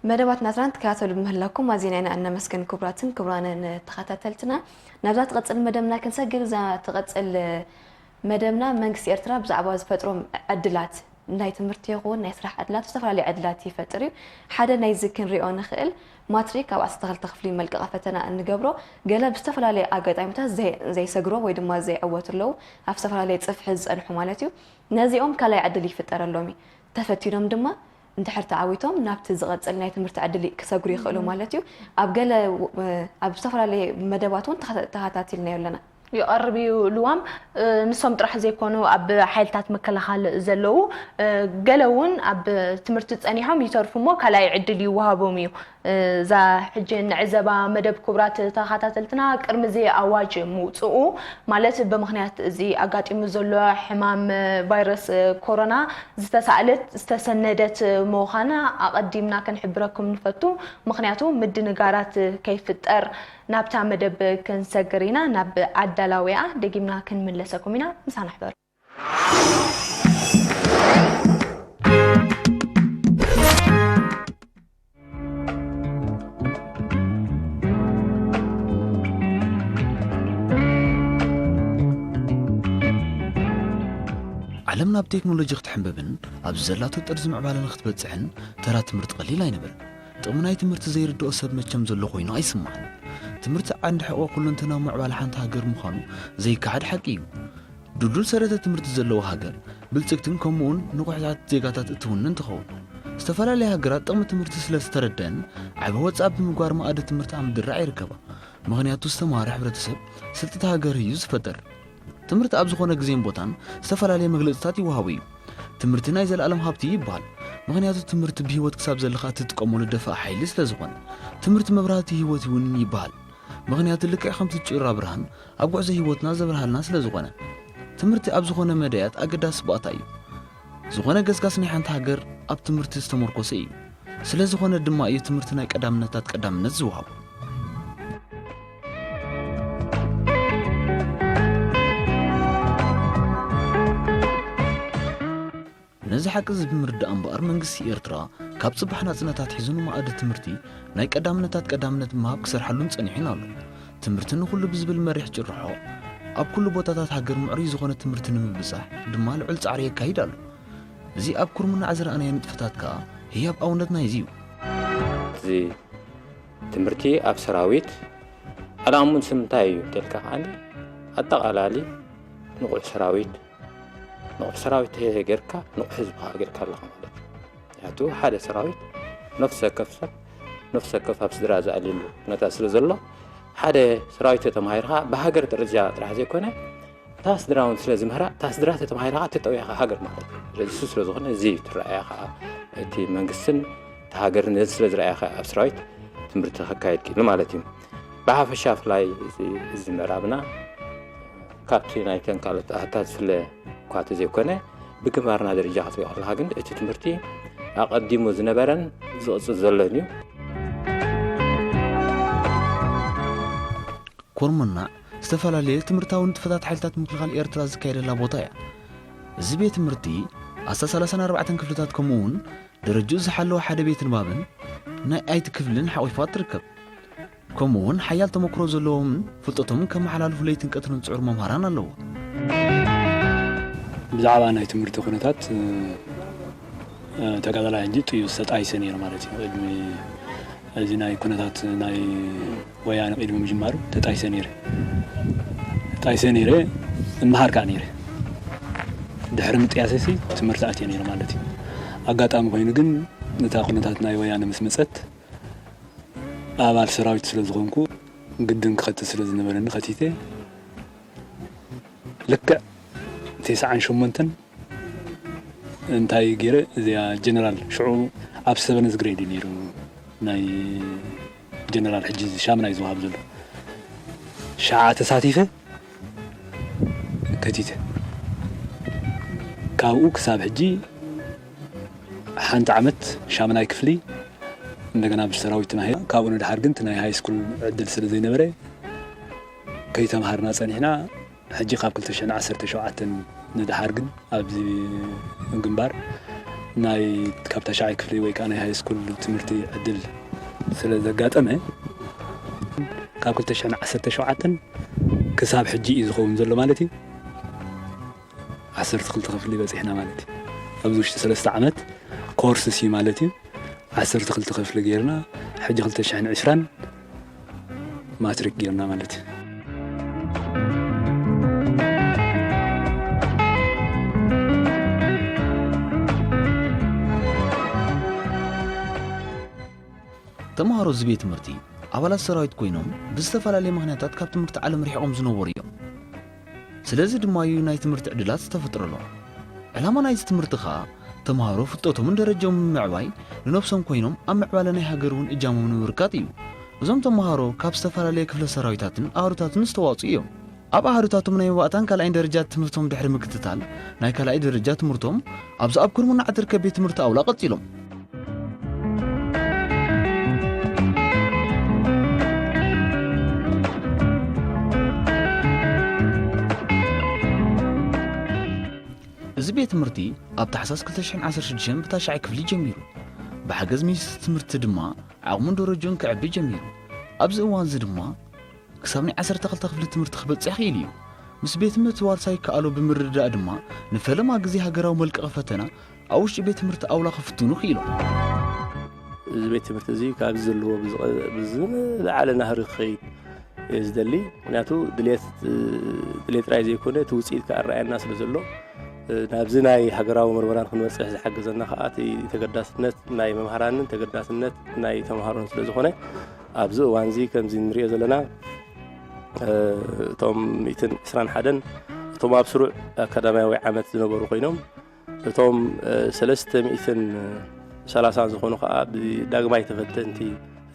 መደባት ናትራን ትከታተሉ ብምህላኩም ኣዚና ኢና እነመስግን። ክቡራትን ክቡራንን ተኸታተልትና፣ ናብዛ ትቐጽል መደብና ክንሰግር፣ እዛ ትቐጽል መደብና መንግስቲ ኤርትራ ብዛዕባ ዝፈጥሮም ዕድላት፣ ናይ ትምህርቲ ይኹን ናይ ስራሕ ዕድላት፣ ዝተፈላለዩ ዕድላት ይፈጥር እዩ። ሓደ ናይዚ ክንሪኦ ንኽእል፣ ማትሪክ ኣብ ዓሰርተ ክልተ ክፍሊ መልቀቒ ፈተና እንገብሮ፣ ገለ ብዝተፈላለየ ኣጋጣሚታት ዘይ-፣ ዘይሰግሮ ወይ ድማ ዘይዕወቱ ኣለዉ፣ ኣብ ዝተፈላለየ ጽፍሒ ዝጸንሑ ማለት እዩ። ነዚኦም ካልኣይ ዕድል ይፍጠረሎም እዩ። ተፈቲኖም ድማ እንድሕር ተዓዊቶም ናብቲ ዝቐጽል ናይ ትምህርቲ ዕድል ክሰግሩ ይኽእሉ ማለት እዩ። ኣብ ገለ፣ ኣብ ዝተፈላለየ መደባት እውን ተኸታ-፣ ተኸታቲልናዮ ኣለና። ይቐርብ እዩ ልዋም። እ፣ ንሶም ጥራሕ ዘይኮኑ ኣብ ሓይልታት ምክልኻል ዘለዉ፣ እ፣ ገለ እውን ኣብ ትምህርቲ ጸኒሖም ይተርፉ እሞ ካልኣይ ዕድል ይወሃቦም እዩ። እ፣ እዛ ሕጂ ንዕዘባ መደብ ክቡራት ተኸታተልትና ቅድሚ እዚ ኣዋጅ ምውጽኡ ማለት ብምኽንያት እዚ ኣጋጢሙ ዘሎ ሕማም ቫይረስ ኮሮና ዝተሳእለት ዝተሰነደት ምዃና ኣቐዲምና ክንሕብረኩም ንፈቱ። ምኽንያቱ ምድንጋራት ከይፍጠር ናብታ መደብ ክንሰግር ኢና። ናብ ኣዳላዊኣ ደጊምና ክንምለሰኩም ኢና። ምሳና ሕበሩ። ዓለም ናብ ቴክኖሎጂ ክትሕንበብን ኣብዚ ዘላቶ ጥርዚ ምዕባለ ንክትበጽሕን ተራ ትምህርቲ ቀሊል ኣይነበረን። ጥቕሚ ናይ ትምህርቲ ዘይርድኦ ሰብ መቸም ዘሎ ኮይኑ ኣይስማዕን። ትምህርቲ ዓንዲ ሕቖ ኩለንተናዊ ምዕባለ ሓንቲ ሃገር ምዃኑ ዘይከሓድ ሓቂ እዩ። ድልዱል ሰረተ ትምህርቲ ዘለዋ ሃገር ብልጽግትን ከምኡውን ንቑሕታት ዜጋታት እትውንን ትኸውን። ዝተፈላለያ ሃገራት ጥቕሚ ትምህርቲ ስለ ዝተረደአን ዓቢ ወጻኢ ብምግባር መኣዲ ትምህርቲ ኣብ ምድራዕ ይርከባ። ምኽንያቱ ዝተማህረ ሕብረተሰብ ስልጥቲ ሃገር እዩ ዝፈጥር። ትምህርቲ ኣብ ዝኾነ ግዜን ቦታን ዝተፈላለየ መግለጽታት ይወሃቡ እዩ። ትምህርቲ ናይ ዘለኣለም ሃብቲ ይበሃል። ምኽንያቱ ትምህርቲ ብህይወት ክሳብ ዘለኻ እትጥቀመሉ ደፋእ ሓይሊ ስለ ዝኾነ። ትምህርቲ መብራህቲ ህይወት እውን ይበሃል። ምኽንያቱ ልክዕ ከምቲ ጩራ ብርሃን ኣብ ጉዕዞ ህይወትና ዘብርሃልና ስለ ዝኾነ። ትምህርቲ ኣብ ዝኾነ መዳያት ኣገዳሲ ባእታ እዩ። ዝኾነ ገስጋስ ናይ ሓንቲ ሃገር ኣብ ትምህርቲ ዝተመርኮሰ እዩ። ስለ ዝኾነ ድማ እዩ ትምህርቲ ናይ ቀዳምነታት ቀዳምነት ዝወሃቦ። ነዚ ሓቂ እዚ ብምርዳእ እምበኣር መንግስቲ ኤርትራ ካብ ጽባሕ ናጽነት ኣትሒዙ ንመኣዲ ትምህርቲ ናይ ቀዳምነታት ቀዳምነት ብምሃብ ክሰርሓሉን ጸኒሑን ኣሎ። ትምህርቲ ንኹሉ ብዝብል መሪሕ ጭርሖ ኣብ ኩሉ ቦታታት ሃገር ምዕሩይ ዝኾነ ትምህርቲ ንምብጻሕ ድማ ልዑል ጻዕሪ የካይድ ኣሎ። እዚ ኣብ ኩርምናዕ ዝረኣናዮ ንጥፈታት ከኣ ህያብ ኣብነት ናይዚ እዩ። እዚ ትምህርቲ ኣብ ሰራዊት ዕላምኡን ስም እንታይ እዩ እንተልካ ከዓኒ ኣጠቓላሊ ንቑሕ ሰራዊት ንቑሕ ሰራዊት ጌርካ ንቑሕ ህዝቢ ከዓ ጌርካ ኣለኻ ማለት እዩ። ምክንያቱ ሓደ ሰራዊት ነፍሲ ወከፍ ሰብ ነፍሲ ወከፍ ኣብ ስድራ ዝኣልየሉ ኩነታት ስለ ዘሎ ሓደ ሰራዊት ተተማሂርካ ብሃገር ደረጃ ጥራሕ ዘይኮነ እታ ስድራ እውን ስለ ዝምህራ እታ ስድራ ተተማሂርካ ተጠውያካ ሃገር ማለት እዩ። ስለዚ እሱ ስለ ዝኾነ እዚ ትረኣያ ከዓ እቲ መንግስትን እቲ ሃገርን ነዚ ስለ ዝረኣያ ከዓ ኣብ ሰራዊት ትምህርቲ ከካየድ ክኢሉ ማለት እዩ። ብሓፈሻ ብፍላይ እዚ እዚ ምዕራብና ካብቲ ናይተን ካልኦት ኣሃታት ዝፍለ እኳ ተዘይኮነ ብግንባርና ደረጃ ክትሪኦ ከለካ ግን እቲ ትምህርቲ ኣቐዲሙ ዝነበረን ዝቕፅል ዘሎን እዩ። ኮርሞናዕ ዝተፈላለየ ትምህርታዊ ንጥፈታት ሓይልታት ምክልኻል ኤርትራ ዝካየደላ ቦታ እያ። እዚ ቤት ትምህርቲ ኣስታት ሰላሳን ኣርባዕተን ክፍልታት ከምኡ እውን ደረጅኡ ዝሓለወ ሓደ ቤት ንባብን ናይ ኣይቲ ክፍልን ሓቒፋ ትርከብ። ከምኡ እውን ሓያል ተመክሮ ዘለዎምን ፍልጠቶምን ከመሓላልፉ ለይትን ቀትርን ዝጽዕሩ መምሃራን ኣለዎ። ብዛዕባ ናይ ትምህርቲ ኩነታት ተጋዳላይ ሕጂ ጥዩ ዝተጣይሰ ነይሩ ማለት እዩ። ቅድሚ እዚ ናይ ኩነታት ናይ ወያነ ቅድሚ ምጅማሩ ተጣይሰ ነይረ ተጣይሰ ነይረ እመሃር ከዓ ነይረ ድሕሪ ምጥያሰሲ ትምህርቲ ኣትየ ነይረ ማለት እዩ። ኣጋጣሚ ኮይኑ ግን ነታ ኩነታት ናይ ወያነ ምስ መፀት ኣባል ሰራዊት ስለ ዝኾንኩ ግድን ክኸትት ስለ ዝነበረኒ ከቲተ ልክዕ ተስዓን ሸሞንተን እንታይ ገይረ እዚኣ ጀነራል ሽዑ ኣብ ሰቨንዝ ግሬድ እዩ ነይሩ ናይ ጀነራል ሕጂ ሻምናይ ዝወሃብ ዘሎ ሸዓ ተሳቲፈ ከቲተ ካብኡ ክሳብ ሕጂ ሓንቲ ዓመት ሻምናይ ክፍሊ እንደገና ብሰራዊት ተማሂረ ካብኡ ንድሓር ግን ናይ ሃይ ስኩል ዕድል ስለ ዘይነበረ ከይተምሃርና ጸኒሕና ሕጂ ካብ ክልተ ሽሕን ዓሰርተ ሸውዓተን ንድሓር ግን ኣብዚ ግንባር ናይ ካብ ታሽዓይ ክፍሊ ወይ ከዓ ናይ ሃይ ስኩል ትምህርቲ ዕድል ስለ ዘጋጠመ፣ ካብ ክልተ ሽሕን ዓሰርተ ሸውዓተን ክሳብ ሕጂ እዩ ዝኸውን ዘሎ ማለት እዩ። ዓሰርተ ክልተ ክፍሊ በፂሕና ማለት እዩ። ኣብዚ ውሽጢ ሰለስተ ዓመት ኮርስ ሲ ማለት እዩ። ዓሰርተ ክልተ ክፍሊ ጌርና፣ ሕጂ ክልተ ሽሕን ዕስራን ማትሪክ ጌርና ማለት እዩ። ተምሃሮ እዚ ቤት ትምህርቲ ኣባላት ሰራዊት ኮይኖም፣ ብዝተፈላለየ ምኽንያታት ካብ ትምህርቲ ዓለም ርሒቖም ዝነበሩ እዮም። ስለዚ ድማ እዩ ናይ ትምህርቲ ዕድላት ዝተፈጥረሎም። ዕላማ ናይዚ ትምህርቲ ኸኣ፣ ተምሃሮ ፍልጠቶምን ደረጃኦምን ንምዕባይ፣ ንነብሶም ኮይኖም ኣብ ምዕባለ ናይ ሃገር እውን እጃሞም ንምብርካት እዩ። እዞም ተምሃሮ ካብ ዝተፈላለየ ክፍለ ሰራዊታትን ኣሃዱታትን ዝተዋጽኡ እዮም። ኣብ ኣሃዱታቶም ናይ መባእታን ካልኣይን ደረጃ ትምህርቶም ድሕሪ ምክትታል፣ ናይ ካልኣይ ደረጃ ትምህርቶም ኣብዚ ኣብ ኩርሙናዕ እትርከብ ቤት ትምህርቲ ኣውላ ቀጺሎም። እዚ ቤት ትምህርቲ ኣብ ታሕሳስ ክልተ ሽሕን ዓሰርተ ሽዱሽተን ብታሽዓይ ክፍሊ ጀሚሩ። ብሓገዝ ሚኒስትሪ ትምህርቲ ድማ ዓቕሙን ደረጅኡን ክዕቢ ጀሚሩ። ኣብዚ እዋን እዚ ድማ ክሳብ ናይ ዓሰርተ ክልተ ክፍሊ ትምህርቲ ክበጽሕ ክኢሉ እዩ። ምስ ቤት ትምህርቲ ዋልሳይ ከኣሎ ብምርድዳእ ድማ ንፈለማ ግዜ ሃገራዊ መልቀቒ ፈተና ኣብ ውሽጢ ቤት ትምህርቲ ኣውላ ክፍትኑ ክኢሎም። እዚ ቤት ትምህርቲ እዚ ካብዚ ዘለዎ ብዝቐ-፣ ብዝለዓለ ናህሪ ክኸይድ እየ ዝደሊ። ምክንያቱ ድሌት፣ ድሌት ጥራይ ዘይኮነ እቲ ውፅኢት ከኣ ኣረኣየና ስለ ዘሎ፣ ናብዚ ናይ ሃገራዊ መርመራ ንክንበፅሕ ዝሓገዘና ከኣ እቲ ተገዳስነት ናይ መምሃራንን ተገዳስነት ናይ ተምሃሮን ስለ ዝኾነ፣ ኣብዚ እዋን እዚ ከምዚ ንሪኦ ዘለና፣ እቶም ሚእትን ዕስራን ሓደን እቶም ኣብ ስሩዕ ኣካዳሚያዊ ዓመት ዝነበሩ ኮይኖም፣ እቶም፣ እ፣ ሰለስተ ሚእትን ሰላሳን ዝኾኑ ከኣ ብዳግማይ ተፈተንቲ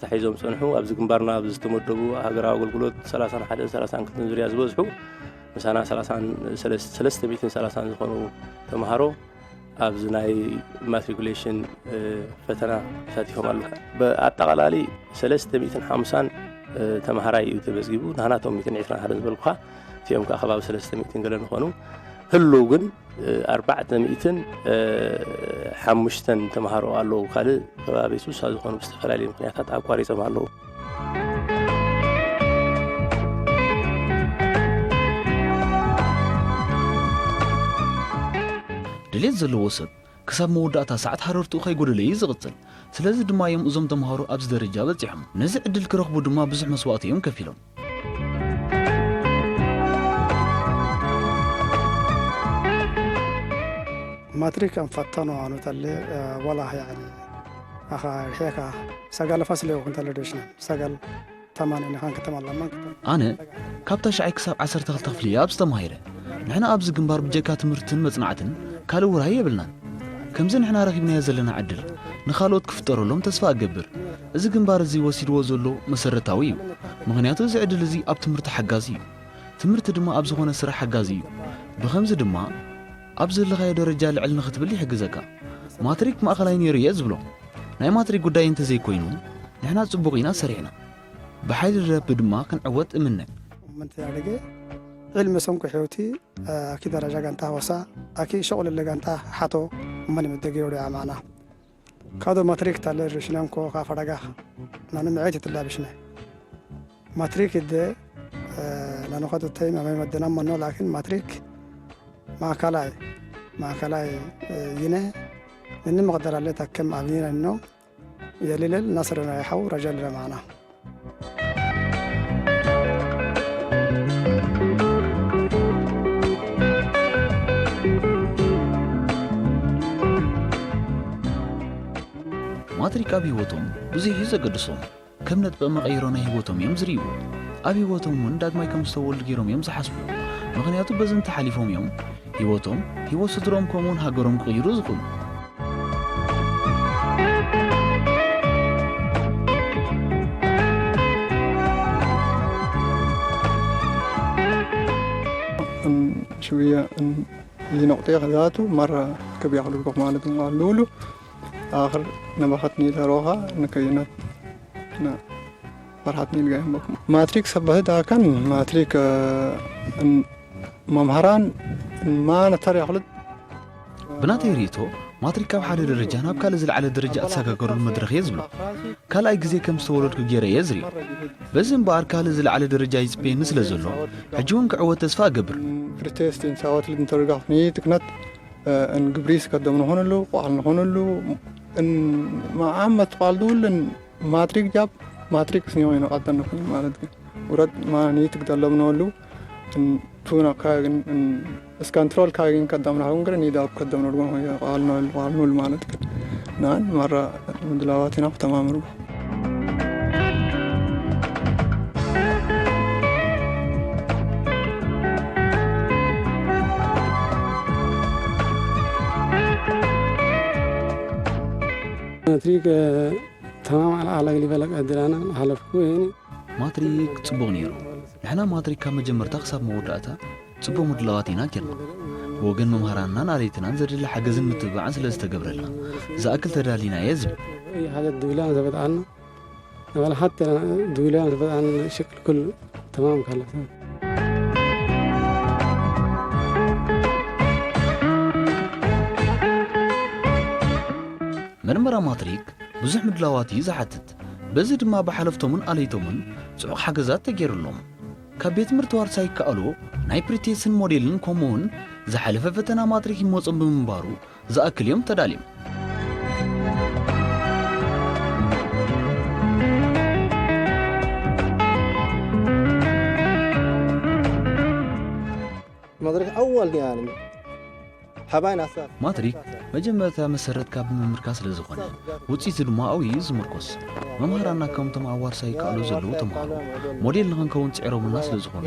ተታሒዞም ጸንሑ። ኣብዚ ግንባርና ኣብዚ ዝተመደቡ ሃገራዊ ኣገልግሎት ሰላሳን ሓደን ሰላሳን ክልተን ዙርያ ዝበዝሑ፣ ምሳና ሰላሳን ሰለስተ፣ ሰለስተ ሚእትን ሰላሳን ዝኾኑ ተምሃሮ ኣብዚ ናይ ማትሪኩሌሽን፣ እ፣ ፈተና ተሳቲፎም ኣለዉ። ብኣጠቓላሊ ሰለስተ ሚእትን ሓምሳን፣ እ፣ ተምሃራይ እዩ ተመዝጊቡ። ናህና እቶም ሚእትን ዕስራን ሓደን ዝበልኩኻ፣ እቲኦም ከኣ ከባቢ ሰለስተ ሚእትን ገለ ዝኾኑ ህልው ግን፣ እ፣ ኣርባዕተ ሚእትን፣ እ፣ ሓሙሽተን ተምሃሮ ኣለዉ። ካልእ ከባቢ ሱሳ ዝኾኑ ብዝተፈላለዩ ምኽንያታት ኣቋሪጾም ኣለዉ። ድሌት ዘለዎ ሰብ ክሳብ መወዳእታ ሰዓት ሃረርትኡ ከይጎደለ እዩ ዝቕጽል። ስለዚ ድማ እዮም እዞም ተምሃሮ ኣብዚ ደረጃ በጺሖም። ነዚ ዕድል ክረኽቡ ድማ ብዙሕ መስዋእቲ እዮም ከፊሎም። ማትሪክ ኣንፈተኖ ኣኑ ተለ፣ እ፣ ወላ ያኒ ኣኻ ርሒኻ ሰጋል ፋስለ ይኹን ተለ ደሽና ሰጋል ተማን ኢነ ኻን ከተማ ለማን ከተማ። ኣነ ካብ ታሽዓይ ክሳብ ዓሰርተ ክልተ ክፍሊ እየ ኣብዚ ተማሂረ። ንሕና ኣብዚ ግንባር ብጀካ ትምህርትን መጽናዕትን ካልእ ውራይ የብልናን። ከምዚ ንሕና ረኺብናዮ ዘለና ዕድል ንኻልኦት ክፍጠረሎም ተስፋ እገብር። እዚ ግንባር እዚ ወሲድዎ ዘሎ መሰረታዊ እዩ። ምኽንያቱ እዚ ዕድል እዚ ኣብ ትምህርቲ ሓጋዚ እዩ። ትምህርቲ ድማ ኣብ ዝኾነ ስራሕ ሓጋዚ እዩ። ብኸምዚ ድማ ኣብ ዘለኻዮ ደረጃ ልዕል ንኽትብል ይሕግዘካ። ማትሪክ ማእኸላይ ነይሩ እየ ዝብሎ። ናይ ማትሪክ ጉዳይ እንተዘይኮይኑ ንሕና ጽቡቕ ኢና ሰሪሕና። ብሓይሊ ረቢ ድማ ክንዕወት እምነ። እምንቲ ኣደገ ዕልሚ ሰንኩ ሕይወቲ ኣኪ ደረጃ ጋንታ ወሳ ኣኪ ሸቑልለ ጋንታ ሓቶ እመን ምደገ ወደ ኣማና። ካዶ ማትሪክ ታለ ርሽናም ኮ ካፈረጋ ናኑ ምዕት ትላብሽነ። ማትሪክ እደ ናኑ ኻዶ ተይ ማማይ መደና መኖ ላኪን ማትሪክ ማእከላይ ማእከላይ ይነ ንኒ መቕደራለ ታከም ኣብኒነ ነው። የሊለል ናስረና ይሓው ረጃል ረማና። ማትሪክ ኣብ ህይወቶም ብዙሕ እዩ ዘገድሶም። ከም ነጥቢ መቐይሮ ናይ ህይወቶም እዮም ዝርእይዎ። ኣብ ህይወቶም እውን ዳግማይ ከም ዝተወልዱ ገይሮም እዮም ዝሓስቡ። ምኽንያቱ በዚ እንተሓሊፎም እዮም ህይወቶም፣ ህይወት ስድሮም ከምኡውን ሃገሮም ክቕይሩ ዝኽእሉ። ሽውያ ይነቑጤ ከዛቱ መራ ከቢያ ክልልኩ ማለት ኣለውሉ ኣኽር ነባኸትኒ ለሮኻ ንከይነት ፈርሓትኒ ንጋይም በኩም ማትሪክ ሰበህት ኣካን ማትሪክ መምሃራን ማነ ተር ያኽልት ብናተይ ርእይቶ ማትሪክ ካብ ሓደ ደረጃ ናብ ካልእ ዝለዓለ ደረጃ እተሰጋገረሉ መድረኽ እየ ዝብሎ። ካልኣይ ግዜ ከም ዝተወለድኩ ገይረ እየ ዝርእዮ። በዚ እምበኣር ካልእ ዝለዓለ ደረጃ ይጽበየኒ ስለ ዘሎ፣ ሕጂ እውን ክዕወት ተስፋ እገብር። Fritestin sawatlin torgafni tiknat en gibris kaddam nohonulu, qal nohonulu, en ma'ammat qal dullen matrik jab, matrik sniyo ino qaddan nohon ማለት ግን ውረድ ማኒ ትግደሎም ነሉ ቱና ካግን እስካንትሮል ካግን ከዳም ናሁን ግረ ኒዳብ ከዳም ነሉ ቃል ነሉ ማለት ግን ናን ማራ ምድላዋት ኢና ተማምሩ። ማትሪክ ተማም ኣልኣላ ግሊ በለቅ ዕድላና ሓለፍኩ ይኒ ማትሪክ ጽቡቕ ነይሩ። ንሕና ማትሪክ ካብ መጀመርታ ክሳብ መወዳእታ ጽቡቕ ምድላዋት ኢና ጌርና። ብወገን መምሃራንናን ኣለይትናን ዘድሊ ሓገዝን ምትብባዕን ስለ ዝተገብረልና ዝኣክል ተዳሊና እየ ዝብል። ሓገዝ ድብላ ዘበጣና ወላ ሓተ ድብላ ዘበጣና ሽቅል ኩሉ ተማም ካለ መርመራ ማትሪክ ብዙሕ ምድላዋት እዩ ዝሓትት። በዚ ድማ ብሓለፍቶምን ኣለይቶምን ጽዑቕ ሓገዛት ተገይሩሎም። ካብ ቤት ትምህርቲ ዋርሳይ ይከኣሎ ናይ ፕሪቴስን ሞዴልን ከምኡውን ዝሓለፈ ፈተና ማትሪክ ይመጾም ብምንባሩ ዝኣክል እዮም ተዳልዮም። مدرك أول يعني حباين أساس ማትሪክ መጀመርታ መሰረት ካብ ምምርካ ስለ ዝኾነ ውፅኢቱ ድማ ኣብኡ እዩ ዝምርኮስ። መምሃራና ከምቶም ኣብ ዋርሳይ ይከኣሉ ዘለዉ ተምሃሮ ሞዴል ንኽንከውን ፅዒሮምና ስለ ዝኾኑ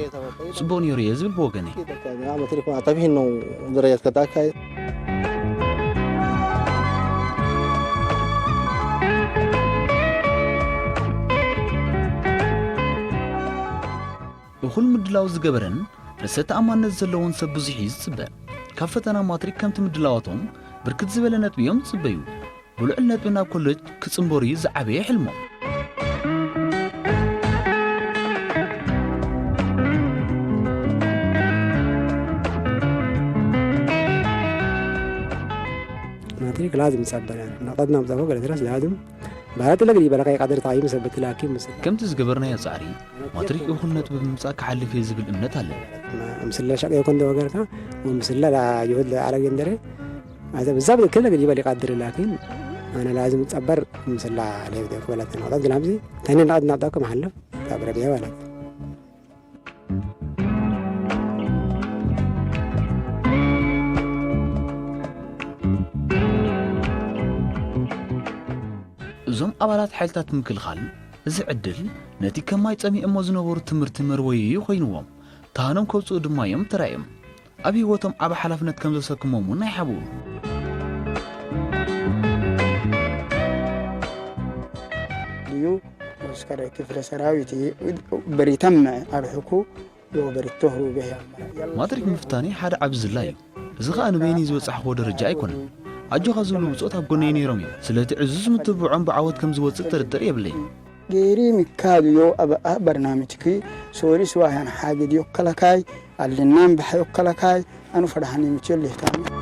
ፅቡቕ ነይሩ እየ ዝብል ብወገነይ። مدرك ما تبهي إنه درجة كتاكاي እኹል ምድላው ዝገበረን ርእሰ ተኣማንነት ዘለዎን ሰብ ብዙሕ እዩ ዝፅበ። ካብ ፈተና ማትሪክ ከምቲ ምድላዋቶም ብርክት ዝበለ ነጥቢ እዮም ዝፅበዩ። ብልዑል ነጥቢ ናብ ኮሌጅ ክፅንበሩ እዩ ዝዓበየ ሕልሞም። ማትሪክ ላዝም ይጸበረ ነቐድና ምጸፎ ገለ ድረስ ላዝም ባላት ለግዲ በለቀ ይቃደር ታይም ሰበት ላኪ ምስ ከምቲ ዝገበርናዮ ጻዕሪ ማትሪክ እኹል ነጥቢ ብምምጻእ ክሓልፍ እየ ዝብል እምነት ኣለኒ። ምስለ ሸቀ ይኮን ደወገርካ ምስለ ላ ይሁድ አረግ እንደረ አዘ ብዛብ ከለ ግዲ በል ይቃደር ላኪን አነ ላዝም ጸበር ምስላ ለብደ ክበለት ነው ግን ኣብዚ ተኔ ነቐድና ዳከ መሐለ ካብረ ቢያ ማለት እዞም ኣባላት ሓይልታት ምክልኻል እዚ ዕድል ነቲ ከማይ ጸሚኦሞ ዝነበሩ ትምህርቲ መርወይኡ ኮይንዎም ተሃኖም ከውፅኡ ድማ እዮም ተራእዮም። ኣብ ህይወቶም ዓቢ ሓላፍነት ከም ዘሰክሞም እውን ኣይሓብኡ። ልዩ ወስከረ ክፍለ ሰራዊት በሪተም ኣርሕኩ ወበሪተሁ ብያ ማትሪክ ምፍታነይ ሓደ ዓቢ ዝላ እዩ። እዚ ኸኣ ንበይነይ ዝበጻሕክዎ ደረጃ ኣይኮነን። ኣጆኻ ዝብሉ ብጾት ኣብ ጎነይ ነይሮም እዮም። ስለቲ ዕዙዝ ምትብብዖም ብዓወት ከም ዝወጽእ ጥርጥር የብለይን። ጌሪ ሚካድዮ ኣብ በርናምጅኪ ሶሪ ስዋያን ሓግድ ዮከለካይ ኣልናም ብሓ ዮከለካይ ኣኑ ፈድሓኒ ምችል ይህታሚ